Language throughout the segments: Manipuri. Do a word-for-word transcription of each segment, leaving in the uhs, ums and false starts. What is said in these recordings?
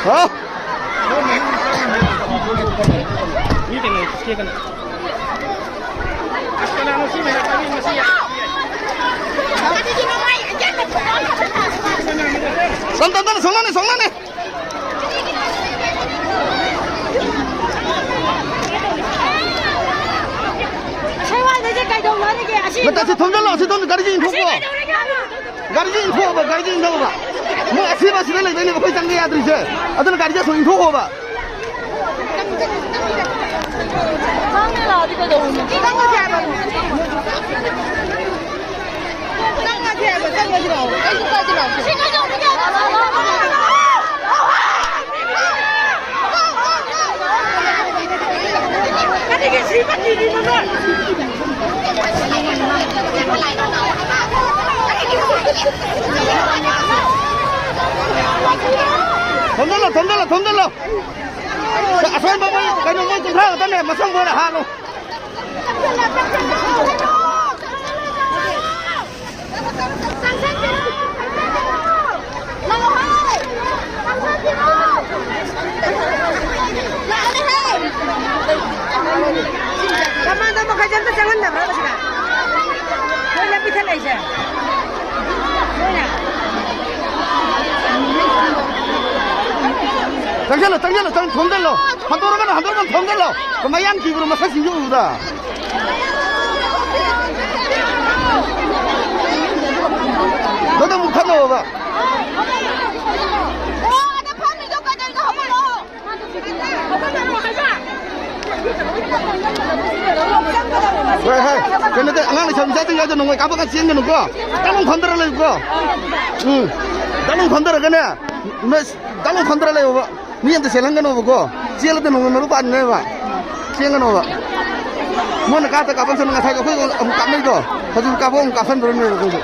ꯍꯥ? ꯇꯞ, ꯇꯞ, ꯇꯞꯅ ꯁꯣꯝꯅꯅꯦ, ꯁꯣꯝꯅꯅꯦ꯫ ꯁꯦꯋꯥꯏꯗꯁꯦ ꯀꯩꯗꯧꯅꯔꯤꯒꯦ? ꯑꯁꯤ ꯅꯠꯇꯦ, ꯑꯁꯤ ꯊꯣꯝꯖꯤꯜꯂꯣ, ꯑꯁꯤ ꯊꯣꯝꯖꯤꯜꯂꯣ, ꯒꯥꯔꯤꯁꯤ ꯑꯁꯤ ꯏꯟꯊꯣꯛꯀꯣ꯫ ꯀꯩꯗꯧꯔꯤꯒꯦ ꯍꯥꯏꯕ? ꯒꯥꯔꯤꯁꯤ ꯏꯟꯊꯣꯛꯑꯣꯕ, ꯒꯥꯔꯤꯁꯤ ꯏꯟꯊꯣꯛꯑꯣꯕ꯫ ꯃꯣꯏ ꯑꯁꯤꯕ ꯑꯁꯤꯗ ꯂꯩꯕꯩꯅꯦꯕ ꯑꯩꯈꯣꯏ ꯆꯪꯕ ꯌꯥꯗ꯭ꯔꯤꯁꯦ꯫ ꯑꯗꯨꯅ ꯒꯥꯔꯤꯁꯦ ꯑꯁꯨꯝ ꯏꯟꯊꯣꯛꯈꯣꯕ꯫ ꯆꯪꯉꯁꯦ ꯍꯥꯏꯕ꯫ ꯆꯪꯉꯁꯦ ꯍꯥꯏꯕ, ꯆꯪꯉꯁꯤ ꯂꯥꯛꯑꯣ꯫ ꯑꯩꯁꯨ ꯄꯥꯏꯁꯤ ꯂꯥꯛꯑꯣ꯫ ꯀꯔꯤꯒꯤ ꯁꯤ ꯃꯆꯤꯒꯤꯅꯣꯕ? ꯊꯣꯝꯖꯤꯜꯂꯣ, ꯊꯣꯝꯖꯤꯜꯂꯣ, ꯊꯣꯝꯖꯤꯜꯂꯣ꯫ ꯑꯁꯣꯝꯗ ꯃꯣꯏ ꯀꯩꯅꯣ, ꯃꯣꯏ ꯀꯨꯟꯊ꯭ꯔꯥ ꯈꯛꯇꯅꯦ, ꯃꯁꯪ ꯃꯣꯏꯅ ꯍꯥꯠꯂꯣ꯫ ꯃꯃꯥꯡꯗ ꯃꯈꯩꯁꯦ ꯑꯝꯇ ꯆꯪꯍꯟꯗꯕ꯭ꯔꯥ ꯁꯤꯗ? ꯃꯣꯏꯅ ꯄꯤꯈꯠꯂꯛꯏꯁꯦ꯫ ꯃꯣꯏꯅ꯫ ꯆꯪꯁꯤꯜꯂꯣ, ꯆꯪꯁꯤꯜꯂꯣ, ꯆꯪ-, ꯊꯣꯝꯖꯤꯜꯂꯣ꯫ ꯍꯟꯗꯣꯔꯛꯀꯅꯨ, ꯍꯟꯗꯣꯔꯛꯀꯅꯨ, ꯊꯣꯝꯖꯤꯜꯂꯣ꯫ ꯃꯌꯥꯡ ꯊꯤꯕ꯭ꯔꯣ ꯃꯁꯛꯁꯤꯡꯗꯨ ꯎꯕꯗ? ꯅꯪꯗꯣ ꯑꯃꯨꯛ ꯈꯠꯅꯧꯕ꯫ ꯍꯣꯏ, ꯍꯣꯏ꯫ ꯀꯩꯅꯣ ꯇꯧ, ꯑꯉꯥꯡ ꯂꯩꯁꯥꯕꯤ ꯃꯆꯥꯁꯤꯡ ꯌꯥꯎꯗ ꯅꯣꯡꯃꯩ ꯀꯥꯞꯄꯒ ꯆꯦꯟꯒꯅꯨꯀꯣ꯫ ꯗꯥꯂꯣꯡ ꯐꯝꯗꯔ ꯂꯩꯌꯨꯀꯣ꯫ ꯎꯝ꯫ ꯗꯥꯂꯣꯡ ꯐꯝꯗꯔꯒꯅꯦ꯫ ꯅꯣꯏ ꯗꯥꯂꯣꯡ ꯐꯝꯗꯔ ꯂꯩꯌꯣꯕ꯫ ꯃꯤ ꯑꯝꯇ ꯆꯦꯜꯍꯟꯒꯅꯣꯕꯀꯣ꯫ ꯆꯦꯜꯂꯗꯤ ꯅꯣꯡꯃꯩ ꯃꯔꯨ ꯄꯥꯟꯅꯦꯕ꯫ ꯆꯦꯟꯒꯅꯣꯕ꯫ ꯃꯣꯏꯅ ꯀꯥꯞꯇ ꯀꯥꯞꯍꯟꯁꯅꯨ, ꯉꯁꯥꯏꯒꯤ ꯑꯩꯈꯣꯏ ꯑꯃꯨꯛ ꯀꯥꯞꯅꯩꯗꯣ꯫ ꯍꯧꯖꯤꯛ ꯀꯥꯞꯄ ꯑꯃꯨꯛ ꯀꯥꯞꯁꯟꯗꯣꯔꯤꯕꯅꯦꯕ ꯑꯩꯈꯣꯏꯁꯨ꯫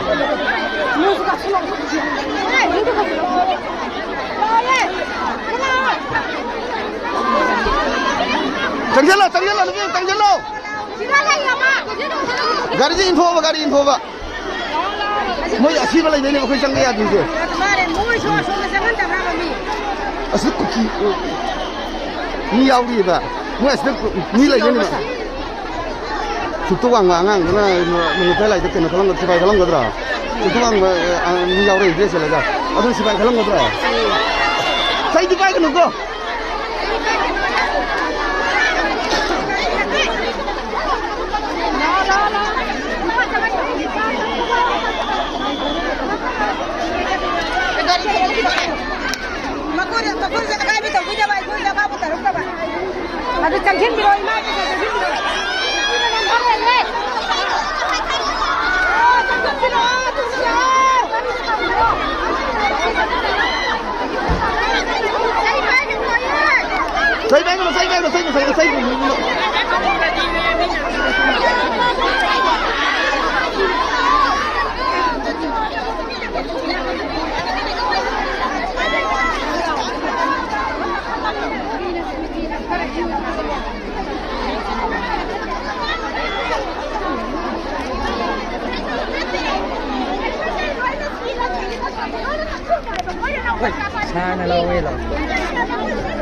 ꯆꯪꯁꯤꯜꯂꯣ, ꯆꯪꯁꯤꯜꯂꯣ, ꯅꯨꯄꯤ, ꯆꯪꯁꯤꯜꯂꯣ꯫ ꯒꯥꯔꯤꯁꯦ ꯏꯟꯊꯣꯛꯑꯣꯕ, ꯒꯥꯔꯤ ꯏꯟꯊꯣꯛꯑꯣꯕ꯫ ꯃꯣꯏ ꯑꯁꯤꯕ ꯂꯩꯕꯩꯅꯦ ꯑꯩꯈꯣꯏ ꯆꯪꯕ ꯌꯥꯗ꯭ꯔꯤꯁꯦ꯫ ꯃꯥꯅꯦ, ꯃꯣꯏꯁꯨ ꯑꯁꯣꯝꯗ ꯆꯪꯍꯟꯗꯕ꯭ꯔꯕ ꯃꯤ? ꯑꯁꯤꯗ ꯀꯨꯀꯤ, ꯃꯤ ꯌꯥꯎꯔꯤꯕ꯫ ꯃꯣꯏ ꯑꯁꯤꯗ ꯃꯤ ꯂꯩꯒꯅꯤꯕ꯫ ꯁꯨꯛꯇ ꯋꯥꯡꯕ ꯑꯉꯥꯡꯗꯨꯅ ꯅꯣꯡꯃꯩ ꯂꯥꯏꯗ ꯀꯩꯅꯣ ꯈꯜꯂꯝꯒꯗ꯭ꯔꯥ, ꯁꯤꯐꯥꯏ ꯈꯜꯂꯝꯒꯗ꯭ꯔꯥ? ꯁꯨꯛꯇ ꯋꯥꯡꯕ, ꯑ, ꯃꯤ ꯌꯥꯎꯔꯛꯏ ꯗ꯭ꯔꯦꯁ ꯁꯦꯠꯂꯒ꯫ ꯑꯗꯨ ꯁꯤꯐꯥꯏ ꯈꯜꯂꯝꯒꯗ꯭ꯔꯥ? ꯆꯩꯗꯤ ꯄꯥꯏꯒꯅꯨꯀꯣ꯫ ꯃꯈꯣꯏꯅ, ꯃꯈꯣꯏꯁꯦ ꯑꯀꯥꯏꯕ ꯇꯧꯕꯤꯗꯕ, ꯑꯩꯈꯣꯏꯁꯦ ꯑꯀꯥꯏꯕ ꯇꯧꯔꯛꯇꯕ꯫ ꯑꯗꯨ ꯆꯪꯁꯤꯟꯕꯤꯔꯣ, ꯏꯃꯥ ꯏꯕꯦꯟ, ꯆꯪꯁꯤꯟꯕꯤꯔꯣ꯫ ꯏꯃꯥ ꯅꯝꯕꯔ ꯂꯩꯔꯦ꯫ ꯑꯣ, ꯆꯪꯁꯤꯟꯕꯤꯔꯣ, ꯆꯪꯁꯤꯟꯕꯤꯔꯣ꯫ ꯆꯩ ꯄꯥꯏꯒꯅꯨ, ꯆꯩ ꯄꯥꯏꯒꯅꯨ, ꯆꯩ ꯄꯥꯏꯒꯅꯨ, ꯆꯩ ꯄꯥꯏꯒꯅꯨ, ꯆꯩ ꯄꯥꯏꯒꯅꯨ꯫ ꯍꯣꯏ, ꯁꯥꯔꯅ ꯂꯧꯋꯦ, ꯂꯧꯋꯦ꯫